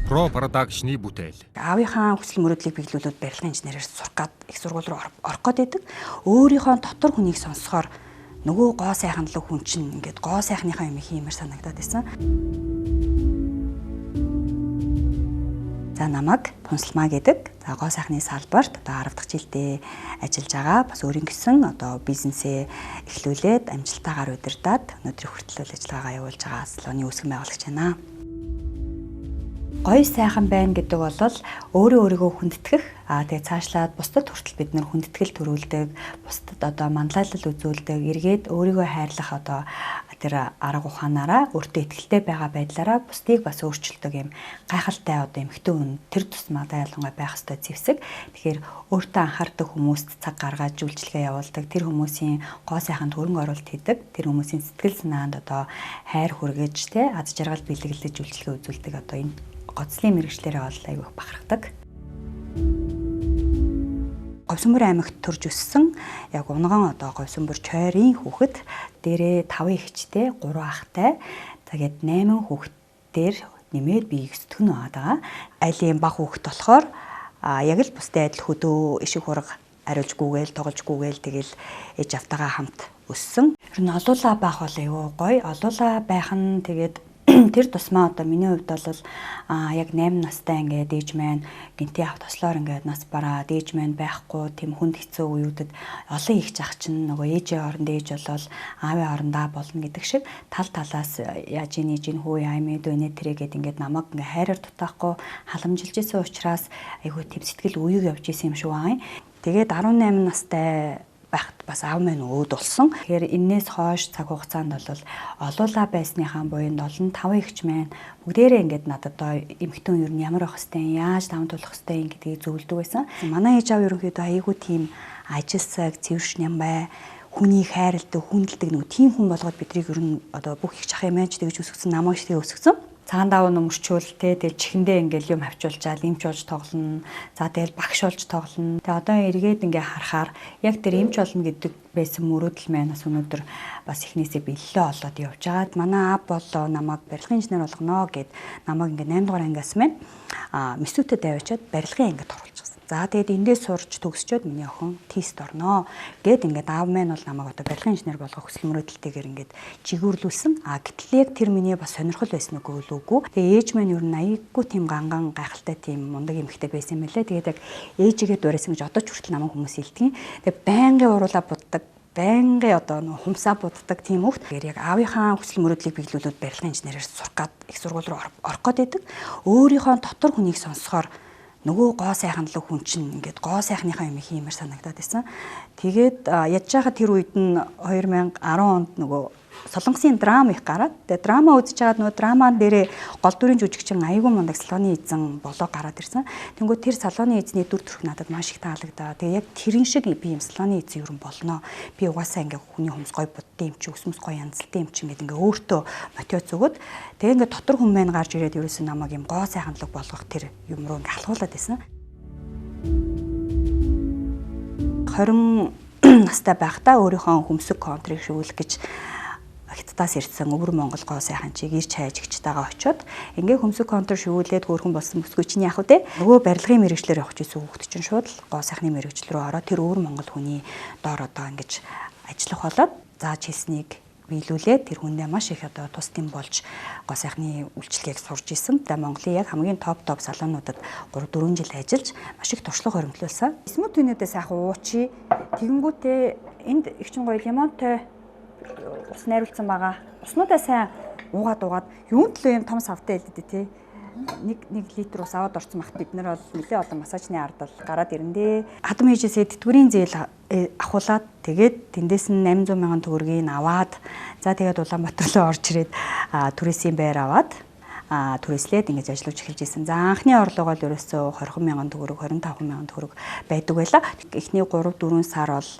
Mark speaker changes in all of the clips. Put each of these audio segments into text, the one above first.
Speaker 1: Pro Production-ы бүтээл.
Speaker 2: Аавынхаа хүсэл мөрөөдлийг биелүүлээд барилгын инженерээр сурах гад их сургууль руу орох гээд байдаг. Өөрийнхөө дотор хүнийг сонсохоор нөгөө гоо сайханлаг хүн чинь ингээд гоо сайхныхаа юм хиймээр санагдаад байсан. За намайг Пунсалмаа гэдэг. За гоо сайхны салбарт одоо 10 дахь жилдээ ажиллаж байгаа. Бас өөрийн гэсэн одоо бизнесээ эхлүүлээд амжилттайгаар удирдаад өнөөдөр хүртэл ажиллагаагаа явуулж байгаа салоны үүсгэн байгуулагч байна. Гоё сайхан байна гэдэг бол өөрөө өөрийгөө хүндэтгэх, тэгээ цаашлаад бусдад хүртэл бид нар хүндэтгэл төрүүлдэг, бусдад одоо манлайлал үзүүлдэг, эргээд өөрийгөө хайрлах одоо тэр арга ухаанаараа өөртөө ихтэй байгаа байдлаараа бусдыг бас өөрчилдөг юм гайхалтай одоо эмэгтэй хүн тэр тусмаа ялангуяа байх ёстой зэвсэг. Тэгэхээр өөртөө анхаардаг хүмүүст цаг гаргаж үйлчилгээ явуулдаг, тэр хүмүүсийн гоо сайханд хөрөнгө оруулалт хийдэг, тэр хүмүүсийн сэтгэл санаанд одоо хайр хүргэж, тэ аз жаргал бэлэглэж үйлчилгээ үзүүлдэг одоо энэ гоцлын мэргэжлээрээ бол айгүй их бахархдаг. Говьсөнбөр аймагт төрж өссөн. Яг унган одоо Говьсөнбөр чойрын хүүхэд, дээрээ 5 эгчтэй, 3 ахтай. Тэгээд 8 хүүхдээр нэмээд би 9 дэх нь байгаа. Айлын баг хүүхэд болохоор яг л бусдын адил хөдөө ишиг хураг хариулж гүгээл, тоглож гүгээл тэгэл ээж автайгаа хамт өссөн. Ер нь олуулаа байх бол айгүй гоё. Олуулаа байх нь тэгээд тэр тусмаа одоо миний хувьд бол яг 8 настай ингээд ээж маань гинти ав тослоор ингээд нас бараад ээж маань байхгүй тийм хүнд хэцүү үеүүдэд олон их зах чинь нөгөө ээжийн оронд ээж болол аавын орондоо болно гэдэг шиг тал талаас яаж ийн ээж ин хүү яа мэд өнөө тэрэ гэд ингээд намайг ингээд хайраар дутаахгүй халамжилж исэн учраас айгүй тийм сэтгэл үеиг явж исэн юм шиг байгаа юм. Тэгээд 18 настай байхад бас аав маань өөд болсон. Тэгэхээр энээс хойш цаг хугацаанд бол олуулаа байсныхаа буянд олон 5 эгч маань бүгдээрээ ингээд надад одоо эмэгтэй хүн ер нь ямар байх хэвтэй, яаж даван туулах хэвтэй гэдгийг зөвлөдөг байсан. Манай ээж аав ерөнхийдөө айгүй тийм ажилсаг, цэвэрш ням бай, хүнийг хайрладаг, хүндэлдэг нөгөө тийм хүн болгоод бидрийг ер нь одоо бүх их чах юм ааж тэгж өсгсөн, намайг ч тэгээ өсгсөн. Цагаан давуу нөмөрчүүл те тэгэл чихэндээ ингээл юм хавчуулчаал эмч болж тоглоно. За тэгэл багш болж тоглоно. Тэгээ одоо эргээд ингээ харахаар яг тэр эмч болно гэдэг байсан мөрөөдөл маань бас өнөөдөр бас эхнээсээ бэллээ олоод явж байгаад манай аав болоо намайг барилгын инженер болгоно гэд намайг ингээ 8 дугаар ангиас маань мисүүтэд аваачаад барилгын ангид оруулчихсан. За тэгээд эндээс сурч төгсчөөд миний охин тест орноо гэд ингээд аав маань бол намайг одоо барилгын инженер болгох хүсэл мөрөөдөлтэйгээр ингээд чигүүрлүүлсэн. А гэтэл яг тэр миний бас сонирхол байсан үгүй л үгүй. Тэгээ ээж маань ер нь айгүй тийм ганган гайхалтай тийм мундаг эмэгтэй байсан юм лээ. Тэгээд яг ээжигээ дуурайсан гэж одоо ч хүртэл намайг хүмүүс хэлдэг. Тэгээ байнгын уруулаа буддаг, байнгын одоо нөх хумсаа буддаг тийм хүүхд. Тэгэхээр яг аавынхаа хүсэл мөрөөдлийг биелүүлээд барилгын инженерээр сурах гад их сургууль руу орох гээд байдаг. Өөрийнхөө дотор хүнийг сонсохоор нөгөө гоо сайханлаг хүн чинь ингээд гоо сайхныхаа юм хиймээр санагдаад байсан. Тэгээд ядж байхад тэр үед нь 2010 онд нөгөө Солонгосын драма их гараад тэгээд драма үзэж байгаад нөгөө драман дээрээ гол дүрийн жүжигчин айгүй мундаг салоны эзэн болоо гараад ирсэн. Тэнгүү тэр салоны эзний дүр төрх надад маш их таалагдаа. Тэгээд яг тэрэн шиг би юм салоны эзэн юу болно. Би угаасаа ингээ хүний хүмүүс гой буддын юм чи, өсмөс гой янзлтын юм чи ингээд ингээ өөртөө мотивац өгөөд тэгээд ингээ дотор хүн маань гарч ирээд ерөөсөн намайг юм гоо сайханлаг болгох тэр юм руу ингээ алхуулаад байсан. 20 настай байхдаа өөрийнхөө хөмсөг контрыг шүүлэх гэж Хятадаас ирсэн өвөр Монгол гоо сайхан чиг ирч хайжигчтайгаа очиод ингээ хөмсөг контр шивүүлээд хөөрхөн болсон бүсгүй чинь яах вэ? Нөгөө барилгын мэрэгчлэр явах гэсэн хүүхэд чинь шууд л гоо сайхны мэрэгжил рүү ороод тэр өвөр Монгол хүний доор одоо ингэж ажиллах болоод зааж хэлснийг биелүүлээд тэр хүндээ маш их одоо тус тэм болж гоо сайхны үйлчилгээг сурж исэн. Тэгээ Монголын яг хамгийн топ салонуудад 3-4 жил ажиллаж маш их туршлага хоримтлуулсан. Смутинүүдээ сайхан уучи. Тэгэнгүүтээ энд их чин гоё лимонтой ус найруулсан байгаа. Уснуудаа сайн уугаад юун төлөө юм том савтай хэлдэг тий. 1 литр ус аваад орсон бахт бид нар бол нэлээ олон массажны ард бол гараад ирэндээ. Хадам ээжээсээ тэтгэврийн зээл авахуулаад тэгээд тэндээс нь 800 мянган төгрөгийг аваад за тэгээд Улаанбаатар руу орж ирээд түрээсийн байр аваад түрээслээд ингэж ажиллаж эхэлж исэн. За анхны орлого бол ерөөсөө 20 мянган төгрөг, 25 мянган төгрөг байдаг байла. Эхний 3-4 сар бол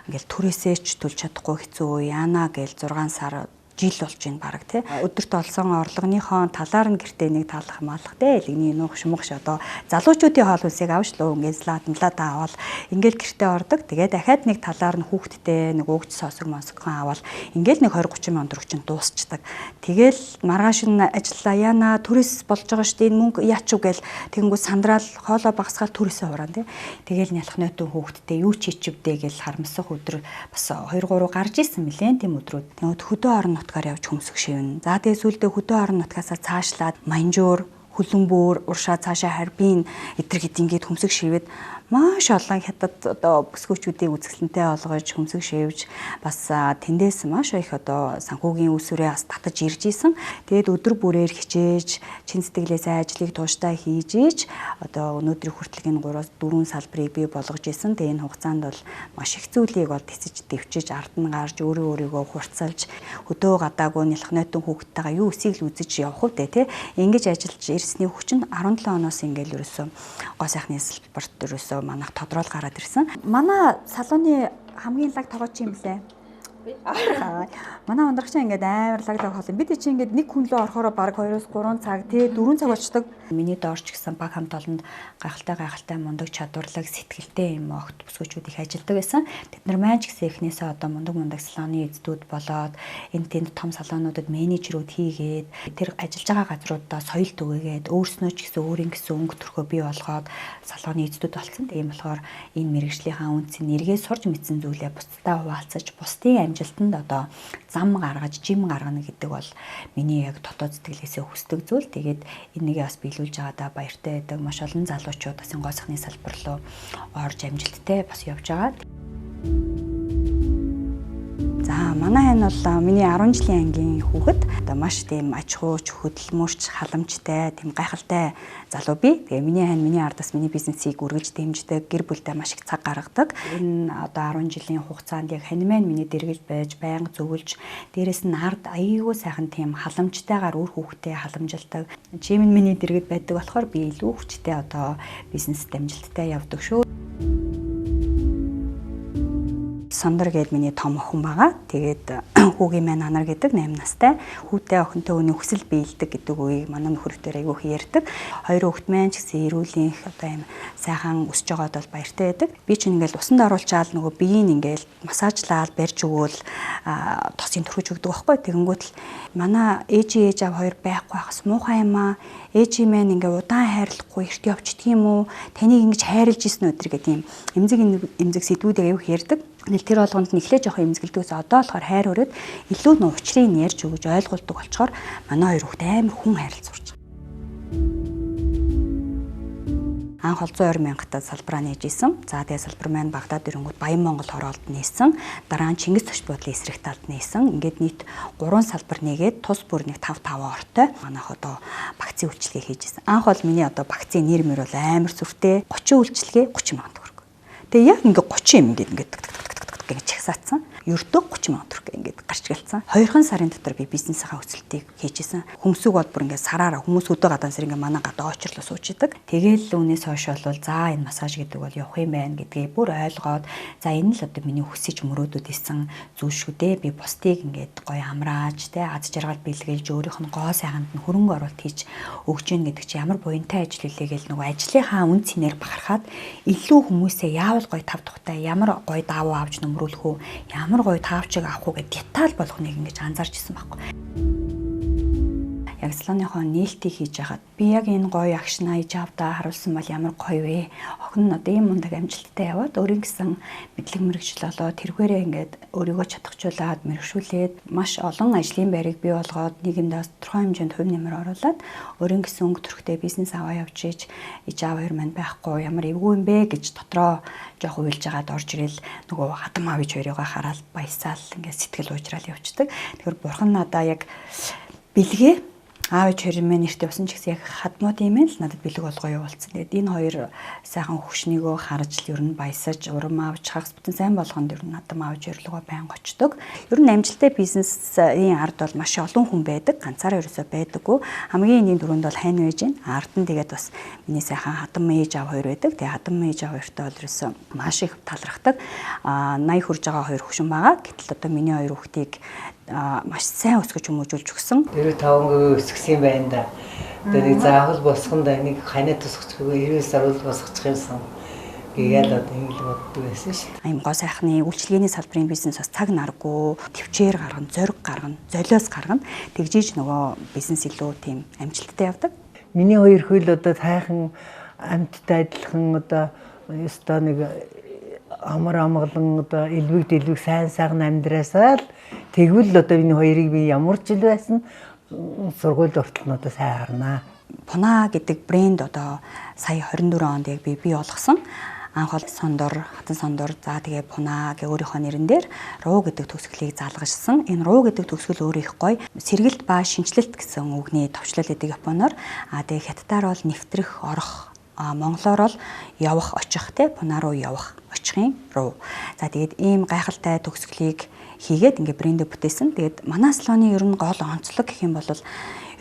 Speaker 2: ингээл түрээсээ ч төлж чадахгүй хэцүү яана гээл 6 сар жил болж байна бараг тий. Өдөрт олсон орлогынхоо талаар нь гэртээ нэг таалах малах тий. Элэгний нуух шумгаш одоо залуучуудын хоол хүнсийг авч лөө ингээд салат млаад аваад ингээд гэртээ ордог. Тэгээ дахиад нэг талаар нь хүүхдтэй нэг өгч сосог мосгон аваад ингээд нэг 20 30 мянган төгрөг чинь дуусчдаг. Тэгэл маргааш нь ажиллаа яана түрээс болж байгаа шүү дээ. Энэ мөнгө яач юу гээл тэгэнгүүт сандраал хоолоо багасгаал түрээсээ хураан тий. Тэгэл нялх нойтон хүүхдтэй юу ч хийчвдээ гэл харамсах өдөр бас 2 3 гарч исэн мөлий тийм өдрүүд. Тэгвэл хөдөө орон нутгаар явж хөмсөг шивнэ. За тэгээ сүүлдээ хөдөө орон нутгаасаа цаашлаад Манжуур, Хүлэнбүүр, уршаа цаашаа Харбин эдэр хэд ингээд хөмсөг шивэд маш олон хятад одоо бүсгүүчүүдийг үзэсгэлэнтэй олгож хөмсөг шивж бас тэндээс маш их одоо санхүүгийн үүсвэрээ бас татаж ирж исэн. Тэгээд өдөр бүрээр хичээж, чин сэтгэлээсээ ажлыг тууштай хийж иж одоо өнөөдрийн хүртэл энэ 3-4 салбарыг бий болгож исэн. Тэгээд энэ хугацаанд бол маш их зүйлийг бол тэсэж дэвчиж, ард нь гарч өөрөө өөрийгөө хурцлж, хөдөө гадаагүй нялх нойтон хүүхдтэйгээ юу эсийг л үзэж явах үү те. Ингэж ажиллаж ирсний хүчин 17 оноос ингээл ерөөсөө гоо сайхны салбарт ерөөсөө манайх тодорхойл гараад ирсэн. Манай салууны хамгийн лаг тогооч юм лээ. Манай ундрагч ингээд амар лаг лаг хоол. Бид чинь ингээд нэг хүн лөө орохороо баг 2-3 цаг тий 4 цаг болчдөг. Миний доорч гэсэн баг хамт олонд гайхалтай мундаг чадварлаг сэтгэлтэй юм огт бүсгүүчүүд их ажилдаг байсан. Тэд нар маань ч гэсэн эхнээсээ одоо мундаг салооны эздүүд болоод энэ тэнд том салоонуудад менежерүүд хийгээд тэр ажиллаж байгаа газруудаа соёл түгээгээд өөрснөө ч гэсэн өөрийн гэсэн өнгө төрхөө бий болгоод салооны эздүүд болсон. Тийм болохоор энэ мэрэгжлийнхаа үндсийг нэргээ сурж мэдсэн зүйлээ бусдаа хуваалцаж бусдын амжилтанд одоо зам гаргаж, жим гаргана гэдэг бол миний яг дотоод сэтгэлээсээ хүсдэг зүйл. Тэгээд энийгээ бас биелүүлж байгаадаа баяртай байдаг. Маш олон залуучууд бас энэ гоо сайхны салбар руу орж амжилттай бас явж байгаа. За манай хань бол миний 10 жилийн ангийн хүүхэд. Одоо маш тийм аж ахуйч, хөдөлмөрч, халамжтай, тийм гайхалтай залуу би. Тэгээ миний хань миний ардаас миний бизнесийг үргэлж дэмждэг, гэр бүлдээ маш их цаг гаргадаг. Энэ одоо 10 жилийн хугацаанд яг хань маань миний дэргэж байж, байнга зөвлөж, дээрэс нь ард аяйгуу сайхан тийм халамжтайгаар үр хүүхдээ халамжилдаг. Чим нь миний дэргэд байдаг болохоор би илүү хүчтэй одоо бизнест амжилттай явдаг шүү. Сондөр гээд миний том охин байгаа. Тэгээд хүүгийн маань Анар гэдэг 8 настай. Хүүтэй охинтой өнөө хүсэл биелдэг гэдэг үгийг манай нөхөртөө айгүй их ярьдаг. Хоёр хүүхэд маань ч гэсэн эрүүлийнх одоо юм сайхан өсөж байгаад бол баяртай байдаг. Би чинь ингээл усанд оруулчаал нөгөө биеийг ингээл массажлаад барьж өгөөл тосын түрхэж өгдөг байхгүй. Тэгэнгүүт л манай ээж аав хоёр байхгүй хас муухай юм аа. Ээжийн маань ингээ удаан хайрлахгүй эрт явчихдаг юм уу? Таныг ингэж хайрлж исэн өдр гэдэг юм эмзэг сэдвүүдийг айгүй их ярьдаг. Тэр болгонд нь эхлээ жоохон эмзэгэлдэгс одоо болохоор хайр өрөөд илүү нөө учрыг нь ярьж өгөж ойлгуулдаг болчоор манай хоёр хүүхэд амар хүн хайрлаж сурч байгаа. Анх бол 120 мянгатаа салбараа нээж исэн. За тэгээ салбар маань Багдад ирэнгүүт Баян Монгол хороолд нээсэн. Дараа нь Чингис зочд буудлын эсрэг талд нээсэн. Ингээд нийт 3 салбар нээгээд тус бүр нэг 5 5 ортой. Манайх одоо багцын үйлчилгээ хийж исэн. Анх бол миний одоо багцын нэр мөр бол амар сүртэй. 30 үйлчилгээ 30 мянган төгрөг. Тэгээ яг ингээд 30 юм ингээд ингээд чагсаацсан. Ердөө 30 мянган төгрөг ингээд гарч гэлцсэн. 2 сарын дотор би бизнесийнхаа өсөлтийг хийжсэн. Хөмсөг бол бүр ингээд сараараа хүмүүс өдөө гадаан сэр ингээд манай гадаа очрлоо сууж идэг. Тэгээл үүнээс хойш бол за энэ массаж гэдэг бол явах юм байна гэдгээ бүр ойлгоод за энэ л одоо миний хүсэж мөрөөдөд исэн зүйл шүү дээ. Би бусдыг ингээд гоё амрааж тэ аз жаргал бэлгэлж өөрийнх нь гоо сайханд нь хөрөнгө оруулалт хийж өгч гин гэдэг чи ямар буянтай ажил үлээ гэл нөгөө ажлынхаа үн цэнээр бахархаад илүү хүмүүсээ яавал гоё тав тухтай ямар гоё давуу авч нөмрүүлэх үү, ямар гоё таавчиг авах уу гэд деталь болгоныг ингэж анзаарч ирсэн байхгүй. Яг салооныхоо нээлтийг хийж хахад би яг энэ гоё акшнаа иж авдаа харуулсан бол ямар гоё вэ? Охин нь одоо ийм мундаг амжилттай яваад өөрийн гэсэн мэдлэг мэргэжил болоо тэргээрээ ингээд өөрийгөө чадахжуулаад мэрэгшүүлээд маш олон ажлын байрыг бий болгоод нийгэмдээ тодорхой хэмжээнд хувь нэмэр оруулаад өөрийн гэсэн өнгө төрхтэй бизнес аваа явж иж аав хоёр маань байхгүй ямар эвгүй юм бэ гэж дотроо жоох уйлж агаад орж ирэл нөгөө хадам аав иж хоёрыгоо хараад баясаал ингээд сэтгэл уужраал явцдаг. Тэгэхээр бурхан надаа яг бэлгээ аав ээж хоёр маань эрт явсан ч гэсэн яг хадмууд юм л надад бэлэг болгоо явуулсан. Тэгээд энэ хоёр сайхан хөвшнийгөө харж л ер нь баясаж урам авч хагас бүтэн сайн болгонд ер нь надад аав ээж хоёрлогоо байнга очдог. Ер нь амжилттай бизнесийн ард бол маш олон хүн байдаг. Ганцаараа ерөөсөө байдаггүй. Хамгийн энгийн дөрөнд бол хань байж гин. Ард нь тэгээд бас миний сайхан хадам ээж аав хоёр байдаг. Тэгээд хадам ээж аав хоёртой бол ерөөсөө маш их талархдаг. 80 хүрж байгаа хоёр хөвшин байгаа. Гэтэл одоо миний хоёр хүүхдийг маш сайн өсгөж хүмүүжүүлж өгсөн.
Speaker 1: 95% өсгсөн юм байна да. Одоо нэг заавал босгонд нэг ханаа тусгацгүй 90 сар бол босгочих юмсан. Гээгээл одоо ингэ л боддог байсан шүү дээ.
Speaker 2: Ийм гоо сайхны үйлчилгээний салбарын бизнес бас цаг наргүй төвчээр гаргана, зориг гаргана, золиос гаргана. Тэгжиж нөгөө бизнес илүү тийм амжилттай явдаг.
Speaker 1: Миний хоёр хөл одоо тайхан амьттай адилхан одоо ёстой нэг амар амгалан одоо элвэг дэлвэг сайн сайхан амьдраасаа л тэгвэл одоо энэ хоёрыг би ямар ч жил байсан сургуульд ортол нь одоо сайн харнаа.
Speaker 2: Пуна гэдэг брэнд одоо сая 24 онд яг би бий болгосон. Анх бол Сондор, Хатан Сондор, за тэгээ Пуна гэ өөрийнхөө нэрэн дээр Руу гэдэг төгсгөлийг залгажсан. Энэ Руу гэдэг төгсгөл өөрөө их гоё. Сэргэлт ба шинчлэлт гэсэн үгний товчлол гэдэг японоор. А тэгээ хятадаар бол нэвтрэх, орох, монголоор бол явах, очих те Пуна руу явах, очихын руу. За тэгээд ийм гайхалтай төгсгөлийг хийгээд ингээ брэндээ бүтээсэн. Тэгээд манай салоны ер нь гол онцлог гэх юм бол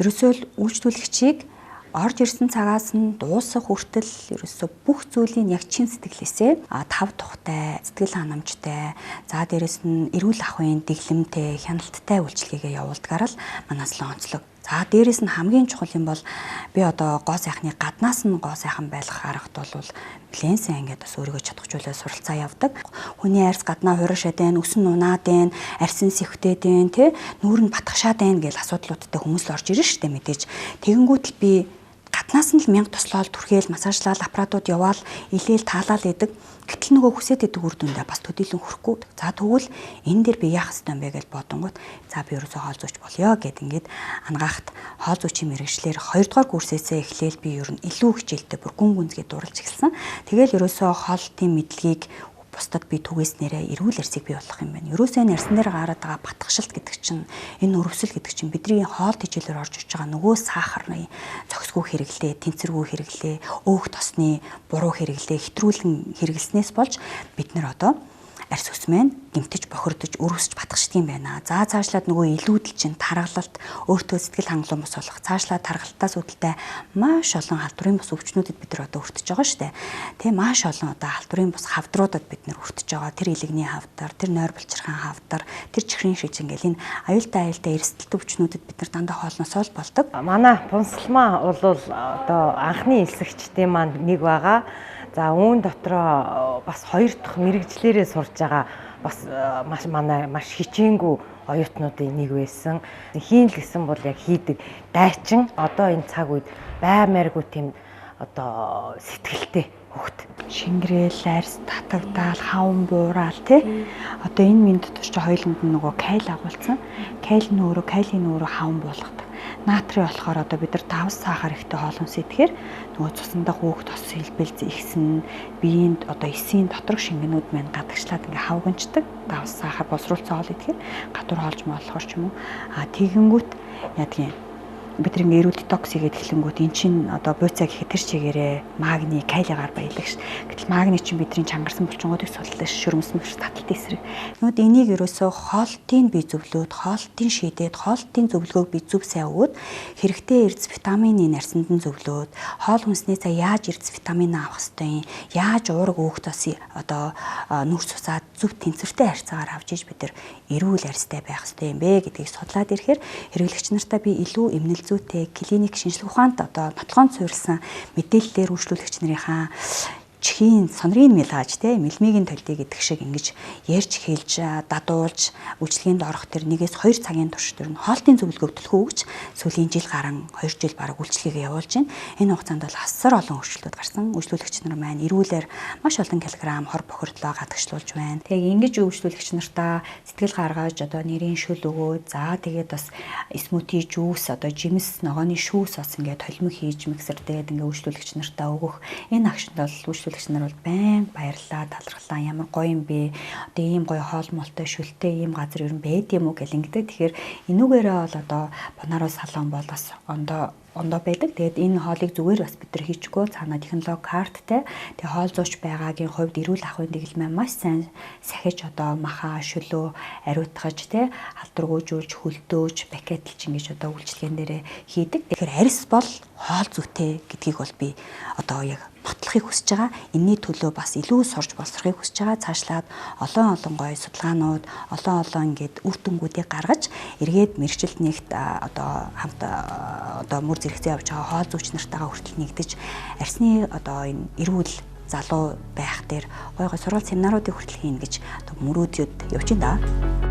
Speaker 2: ерөөсөө л үйлчлүүлэгчийг орж ирсэн цагаас нь дуусах хүртэл ерөөсөө бүх зүйлийг яг чин сэтгэлээсээ тав тухтай, сэтгэл ханамжтай, за дээрэс нь эрүүл ахуйн дэглэмтэй, хяналттай үйлчилгээгээ явуулдгаар л манай салон онцлог. За дээрэс нь хамгийн чухал юм бол би одоо гоо сайхны гаднаас нь гоо сайхан байх аргад бол нэлээд сайн ингээд бас өөрийгөө чадахжуулаад суралцаа явдаг. Хүний арьс гаднаа хуурашаад байна, үсэн унаад байна, арьсан сэвхтээд байна, тэ нүүр нь батгшаад байна гэл асуудлуудтай хүмүүс л орж ирнэ штэ мэдээж. Тэгэнгүүт л би гаднаас нь л мянга тослоол түрхээл массажлал аппаратууд яваал илээл таалал идэг. Гэтэл нөгөө хүсээд идэг үр дүндээ бас төдийлөн хүрэхгүй. За тэгвэл энэ дээр би яах ёстой юм бэ гэж бодонгууд за би ерөөсөө хоол зүйч болёо гэд ингээд ангаахт хоол зүйчийн мэргэжлэр 2 дугаар курсээсээ эхлээл би ер нь илүү хичээлтэй бүр гүн гүнзгий дурлж эхэлсэн. Тэгэл ерөөсөө хоолтын мэдлэгийг бусдад би түгээснээрээ эрүүл арьсыг бий болгох юм байна. Ерөөсөө энэ арьсан дээр гараад байгаа батгшилт гэдэг чинь энэ өрөвсөл гэдэг чинь бидний хоол тэжээлээр орж иж байгаа нөгөө сахарны зохисгүй хэрэглээ, тэнцвэргүй хэрэглээ, өөх тосны буруу хэрэглээ, хэтрүүлэн хэрэглэснээс болж бид нар одоо арьс ус маань гэмтэж бохирдож өрөвсөж батгшдаг юм байна. За цаашлаад нөгөө илүүдэл чинь таргалалт өөртөө сэтгэл хангалуун бус болох. Цаашлаад таргалтаас үүдэлтэй маш олон халдварын бус өвчнүүдэд бид нар одоо өртөж байгаа шүү дээ. Тэ маш олон одоо халдварын бус хавдруудад бид нар өртөж байгаа. Тэр илэгний хавдар, тэр нойр булчирхаан хавдар, тэр чихрийн шиж ингээл энэ аюултай эрсдэлтэй өвчнүүдэд бид нар дандаа хоолноосоо л болдог.
Speaker 3: Манай Пунсалмаа бол одоо анхны элсэгчдийн маань нэг байгаа. За үүн дотроо бас хоёр дахь мэрэгжлээрээ сурж байгаа бас маш манай маш хичээнгүй оюутнуудын нэг байсан. Хийн л гэсэн бол яг хийдэг дайчин одоо энэ цаг үед баймааргүй тийм одоо сэтгэлтэй хүүхэд.
Speaker 2: Шингрээл, арьс татагдаал, хаван буuraал тий. Одоо энэ минь дотор чи хоёуланд нь нөгөө каль агуулсан. Каль нь өөрөө калийн өөрөө хаван буулгадаг. Натрий болохоор одоо бид нар 5 сахар ихтэй хоол хүнс идэхээр нөгөө цусандаа хөөх тос хэлбэлз ихсэн биеийн одоо эсийн доторх шингэнүүд маань гадагшлаад ингээ хавганчдаг. 5 сахар боловсруулсан хоол идэхээр гадуур хоолж молохоор ч юм уу. А тэгэнгүүт яадгийн бид нар ингээ эрүүл детокс хийгээд эхлэнгүүт эн чинь одоо буйцаа гэхэд тэр чигээрээ магний, калигаар баялаг ш. Гэтэл магний чинь бидний чангарсан булчингуудыг суллаж шөрөмсмөгч таталт эсрэг. Нүд энийг ерөөсөө хоолтын бие зөвлөөд, хоолтын шийдээд, хоолтын зөвлөгөөг би зөв сайн өгөөд хэрэгтэй эрдэс витамины нарсанд нь зөвлөөд, хоол хүнсний цаа яаж эрдэс витамин авах ёстой юм, яаж уураг өөх тос одоо нүрс цусаад зөв тэнцвэртэй харьцаагаар авч иж бид нар эрүүл арьстай байх ёстой юм бэ гэдгийг судлаад ирэхээр хэрэглэгч нартаа би илүү эмнэл зүйтэй клиник шинжлэх ухаанд одоо нотлохонд суурилсан мэдээллээр үйлчлүүлэгч нарынхаа чихийн сонрын мэлгааж те мэлмигийн толдыг гэдэг шиг ингэж ярьж хэлж дадуулж үйлчлэгээнд орох тэр 1-2 цагийн турш тэр нь хоолтын зөвлөгөөг төлхөө өгч сүүлийн жил гарan 2 жил бараг үйлчлэгээ явуулж байна. Энэ хугацаанд бол асар олон өөрчлөлтүүд гарсан. Үйлчлүүлэгч нар маань эрүүлэр маш олон килограмм хор бохирдлоо гадагшлуулж байна. Тэгээ ингэж үйлчлүүлэгч нартаа сэтгэл гаргаж одоо нэрийн шөл өгөө. За тэгээд бас смути жуус одоо жимс ногооны шүүс бас ингээд толимог хийж миксер тэгээд ингээд үйлчлүүлэгч нартаа өгөх. Энэ агшинд бол үйлчлүүлэгч нар бол байн баярлаа, талархлаа. Ямар гоё юм бэ? Одоо ийм гоё хоол молтой шөлтэй ийм газар ер нь байд юм уу гэл ингэдэг. Тэгэхээр энүүгээрээ бол одоо Бонаро салон бол бас ондоо байдаг. Тэгээд энэ хоолыг зүгээр бас бид нар хийчихгүй цаана технологи карттай. Тэгээд хоол зууч байгаагийн хувьд эрүүл ахуйн дэглэмээ маш сайн сахиж одоо маха, шөлөө ариутгаж тэ халдваргүйжүүлж, хөлдөөж, пакетлж ингэж одоо үйлчилгээн дээрээ хийдэг. Тэгэхээр арьс бол хоол зүйтэй гэдгийг бол би одоо яг нотлох судлахыг хүсэж байгаа. Энэний төлөө бас илүү сурж боловсрохыг хүсэж байгаа. Цаашлаад олон олон гоё судалгаанууд, олон олон ингээд үр дүнгуудыг гаргаж эргээд мэргэжилт нэгт одоо хамт одоо мөр зэрэгцээ явж байгаа хоол зүйч нартайгаа хүртэл нэгдэж арьсны одоо энэ эрүүл залуу байх дээр гоё гоё сургалт семинаруудыг хүртэл хийнэ гэж одоо мөрөөдөд явж байна да.